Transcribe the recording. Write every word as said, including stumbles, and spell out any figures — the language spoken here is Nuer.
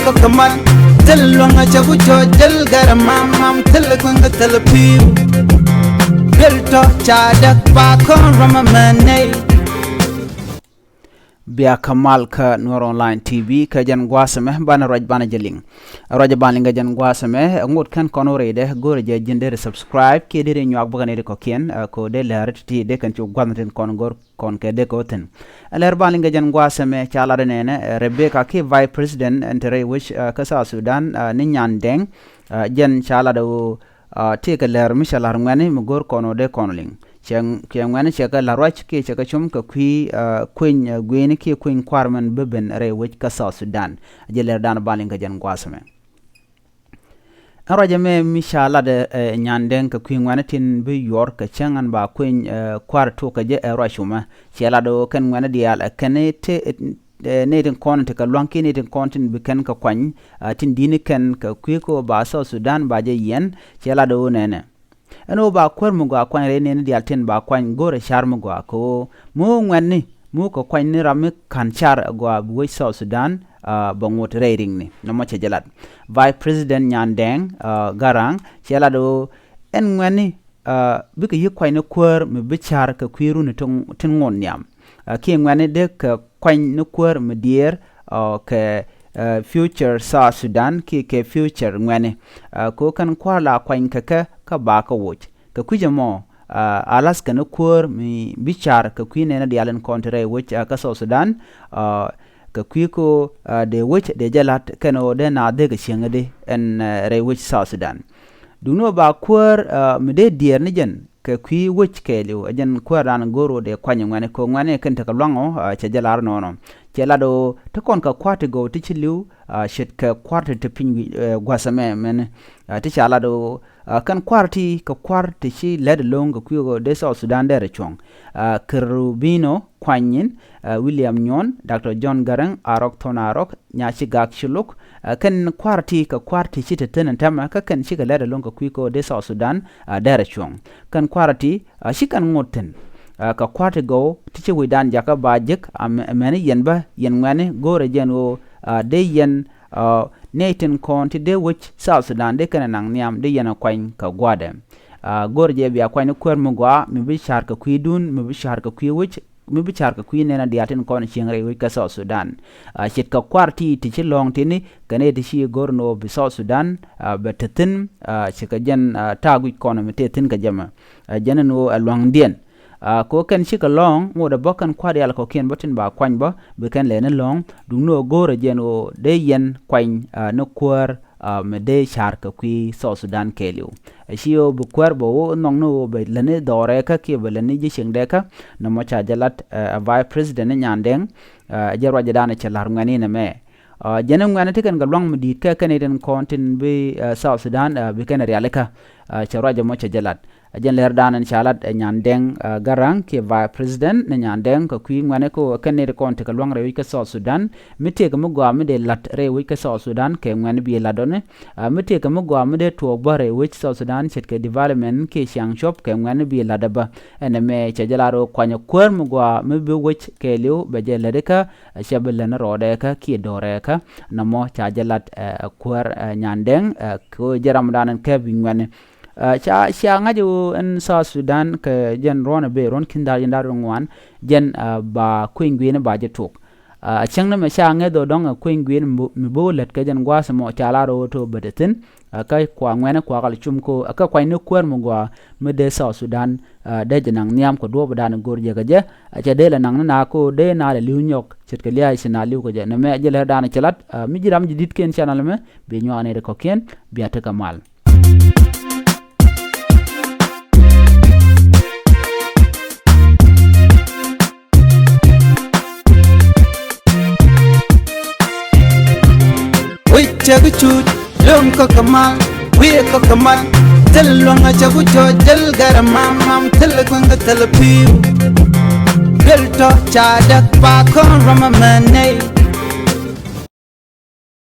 Kɛ mal thil luäŋ a cɛ ku cɔ jɛl gɛr mam mam thil kueŋ kɛ thil piu. Thil tɔ ca däk pa kɔn rɔm a mɛn nɛy. Bia kɛ mal kä Nuɛr Online T V kɛ jɛn gua̱a̱th ɛmɛ banɛ ruac banɛ jɛ liŋ. Ruac banɛ liŋ kɛ jɛn gua̱a̱th ɛmɛ ŋot kɛn kɔn wä rɛydɛ go̱rɛ jɛ ji̱n deri subscribe kiɛ deri nyuak bäkɛ nɛy ti kɔ̱kiɛn. Ɛ, kɛ wä dee lɛr ti ti dee kɛn cu gua̱th ni tin kɔn go̱r kɔn kɛ dee kɛ wä thi̱n. Ɛ lɛr banɛ liŋ kɛ jɛn gua̱a̱th ɛmɛ ca lat ɛnɛnɛ, ɛ, Rebecca kiɛ Vice President ɛn te rɛy wec, ɛ, kä South Sudan, ɛ, ni Nyan Deng, ɛ, jɛn ca lat ɛ ɣöö, ɛ, tëëkɛ lɛr mi cɛ la̱r ŋuɛ̈tni mi go̱r kɔn ɣöö dee kɔn liŋ. Cɛ, cɛ ŋuɛ̈tni cɛ kɛ la̱r ruac kiɛ cɛ kɛ cum kɛ kui̱, ɛ, kueny, ɛ, gui̱ni kiɛ kueny kua̱r mɛn bi ben rɛy wec kä South Sudan. Jɛ lɛr dan banɛ liŋ kɛ jɛn gua̱a̱th ɛmɛ. Ɛn ruac ɛmɛ mi ca lat ɛ, ɛ, Nyan Deng kɛ kui̱ ŋuɛ̈tni tin bi yuɔr kɛ cäŋ ɛn ba kueny, ɛ, kua̱r tok kɛ jɛ ɛ ruac cumɛ. Cɛ lat ɣöö kɛn ŋuɛ̈tni diaal ɛ kɛn te, ɛ, nɛy tin kɔn tekɛ lua̱ŋ kiɛ nɛy tin kɔn tin bi kɛn kɛ kuany, ɛ, tin di̱t ni kɛn kɛ kui̱ kɛ ɣöö ba South Sudan ba jɛ yiɛn. Cɛ lat ɣöö nɛnɛ. Ɛn ɣöö ba kuäär mi gɔaa kuany rɛy nɛɛni diaal tin ba kuany go̱rɛ ca̱r mi gɔaa kɛ ɣöö mi ɣöö ŋuɛ̈tni mi ɣöö kɛ kuany ni ram mi ka̱n ca̱r ɛ gɔaa bi wec South Sudan, ɛ, bɛ ŋot rɛy riŋni. Nɔmɔ cɛ jɛ lat. Vice President Nyan Deng, ɛ, Garang cɛ lat ɣöö ɛn ŋuɛ̈tni, ɛ, bikɛ yi̱k kuany ni kuäär mi bi ca̱r kɛ kui̱ runi tin, tin ŋot nhiam. Ɛ, kiɛ ŋuɛ̈tni dee kɛ kuany ni kuäär mi diëër, ɛ, kɛ, ɛ, future South Sudan kiɛ kɛ future ŋuɛ̈tni. Ɛ, kɛ ɣöö kɛn kua̱r la kuany kɛ kɛ kä ba kɛ woc. Kɛ kui̱c ɛmɔ, ɛ, a la̱th kɛn ni kuäär mi bi ca̱r kɛ kui̱ nɛɛni diaal in kɔn te rɛy wec, ɛ, kä South Sudan, ɛ, kɛ kui̱ kɛ ɣöö, ɛ, dee wec dee jɛ la̱t kɛn ɣöö dee naath dee kɛ cieŋädi ɛn, ɛ, rɛy wec South Sudan. Duŋni ɣöö ba kuäär, ɛ, mi dee diɛɛr ni jɛn kɛ kui̱ wec kɛɛliw ɛ jɛn kuäärdan go̱r ɣöö dee kuany ŋuɛ̈tni kɛ ŋuɛ̈tni kɛn tekɛ lua̱ŋ ɔ, ɛ, cɛ jɛ lar nɔɔnɔ. Cɛ lat ɣöö te kɔn kɛ kua̱r ti gɔw ti ci li̱w, ɛ, ce̱tkɛ kua̱r ti te piny wi̱c, ɛ, gua̱th ɛmɛ mɛn, ɛ, ti ca lat ɣöö, ɛ, kɛn kua̱r ti kɛ kua̱r ti ci lɛt ɛlɔ̱ŋ kɛ kui̱ ɣöö dee South Sudan dɛr ɛ cuɔ̱ŋ. Ɛ, Kerubino Kuany Nyin, ɛ, William Nyon, Doctor John Garang, Arok Thon Arok, Nyaci Gak Culuk, ɛ, kɛn kua̱r ti kɛ kua̱r ti ci te thi̱n ɛn täämɛ kä kɛn cikɛ lɛt ɛlɔ̱ŋ kɛ kui̱ kɛ ɣöö dee South Sudan, ɛ, dɛr ɛ cuɔ̱ŋ. Kɛn kua̱r ti, ɛ, ci kɛn ŋot thi̱n. Ɛ, kɛ kua̱r ti gɔw ti ci wecdan jakä ba jek, ɛ, mɛ-, mɛni yɛn bä, yɛn ŋuɛ̈tni go̱o̱rɛ jɛn ɣöö, ɛ, dee yɛn, ɛ, nɛy tin kɔn ti dee wec South Sudan dee kɛn ɛ naŋ nhiam dee yɛn ɛ kuany kɛ gua̱a̱thdɛ. Ɛ, go̱o̱rɛ jɛ bia kuany ni kuäär mi gɔaa mi bi ca̱r kɛ kui̱dun, mi bi ca̱r kɛ kui̱ wec, mi bi ca̱r kɛ kui̱ nɛɛni diaal tin kɔn cieŋ rɛy wec kä South Sudan. Ɛ, ce̱tkɛ kua̱r ti ti ci lɔ̱ŋ tini kɛn ɛ ti ci go̱r ni ɣöö bi South Sudan, ɛ, bɛ te thi̱n, ɛ, ce̱tkɛ jɛn, ɛ, ta̱a̱ guic kɔn mi te thi̱n kɛ jɛ mɛ. Ɛ, jɛn ɛn ɣöö ɛ lua̱ŋdiɛn. Ɛ, kɛ ɣöö kɛn cikɛ lɔ̱ŋ ŋot ɛ bä kɛn kua̱r diaal kɔ̱kiɛn bä tin ba kuany bä bi kɛn lɛni lɔ̱ŋ. Duŋni ɣöö go̱o̱rɛ jɛn ɣöö dee yɛn kuany, ɛ, ni kuäär, ɛ, mi dee ca̱r kɛ kui̱ South Sudan kɛɛliw. Ɛ, ci ɣöö bi kuäär bɛ ɣöö nhɔkni ɣöö bɛ lätni dhɔrɛkä kiɛ bɛ lätni ji̱ cieŋdɛkä. Nɔmɔ ca jɛ lat, ɛ, ɛ Vice President ni Nyan Deng, ɛ, jɛ ruacdan cɛ la̱r ŋuɛ̈tni nɛmɛ. Ɛ, jɛn ɛ ŋuɛ̈tni ti kɛn kɛ lua̱ŋ mi di̱i̱t kä kɛn i̱ tin kɔn tin bi, ɛ, South Sudan, ɛ, bi kɛn rialikä. Ɛ, cɛ ruac ɛmɔ cɛ jɛ lat. Ɛ jɛn lɛrdan ɛn ca lat ɛ Nyan Deng, ɛ, Garang kiɛ Vice President ni Nyan Deng kɛ kui̱ ŋuɛ̈tni kɛ ɣöö kɛn nɛy ti kɔn ti kɛ lua̱ŋ rɛy wec kä South Sudan. Mi tëëkɛ mi gɔaa mi dee la̱t rɛy wec kä South Sudan kɛ ŋuɛ̈tni bi la̱t ɔni. Ɛ, mi tëëkɛ mi gɔaa mi dee tuɔɔk bä rɛy wec South Sudan ce̱tkɛ development kiɛ ciaŋ cuɔ̱p kɛ ŋuɛ̈tni bi la̱t ɛ bä. Ɛn ɛmɛ cɛ jɛ lar ɣöö kuanyɛ kuäär mi gɔaa mi bi wec kɛɛliw bɛ jɛ lätdi kä, ɛ, cɛ bi lätni rɔɔdɛ kä kiɛ do̱rɛ kä. Nɔmɔ ca jɛ lat, ɛ, ɛ kuäär, ɛ, Nyan Deng, ɛ, kɛ ɣöö jɛ ramdan ɛn kɛ bi ŋuɛ̈tni. Ɛ, ca, cia ŋa̱c ɣöö ɛn South Sudan kɛ jɛn ruɔ̱n ɛ bëë ruɔ̱n ki̱n da̱r jiɛn da̱r ruɔ̱n ŋuan, jɛn, ɛ, ba kueny gui̱i̱ni ba jɛ tok. Ɛ, cäŋ ni mɛ ca ŋäc dhɔ dɔ̱ŋ ɛ kueny gui̱i̱ni mi bä, mi bä wä lät kɛ jɛn gua̱a̱th ɛmɔ ca lar ɣöö to bä te thi̱n. Ɛ, kä kua ŋuɛ̈tni kua kal cum ko, ɛ, kä kuany ni kuäär mi gɔaa mi dee South Sudan, ɛ, dee jɛ naŋ nhiam kɛ duɔ̱ɔ̱pdan go̱r jɛ kɛ jɛ. Ɛ, cɛ dee lɛ naŋ ni na ko dee na lɛ li̱w nyɔk ce̱tkɛ lia̱a̱ ci na li̱w kɛ jɛ. Nɛmɛ jɛ lɛrdan cɛ lat, ɛ, mi ji̱ ram ji̱ di̱t kiɛn channel ɛmɛ, bi nyuak nɛy ti kɔ̱kiɛn, bia tekɛ mal. Wi̱c cɛ bi cuc luɔ̱ŋ kɔ̱k kɛ mal, wi̱i̱ kɔ̱k kɛ mal. Thil luɔ̱ŋ a cɛ bi cuc jɛl gɛr mam mam, thil kueŋ kɛ thil pi̱i̱w. Thil tɔ ca däk pa kɔn ram a mɛn nɛy.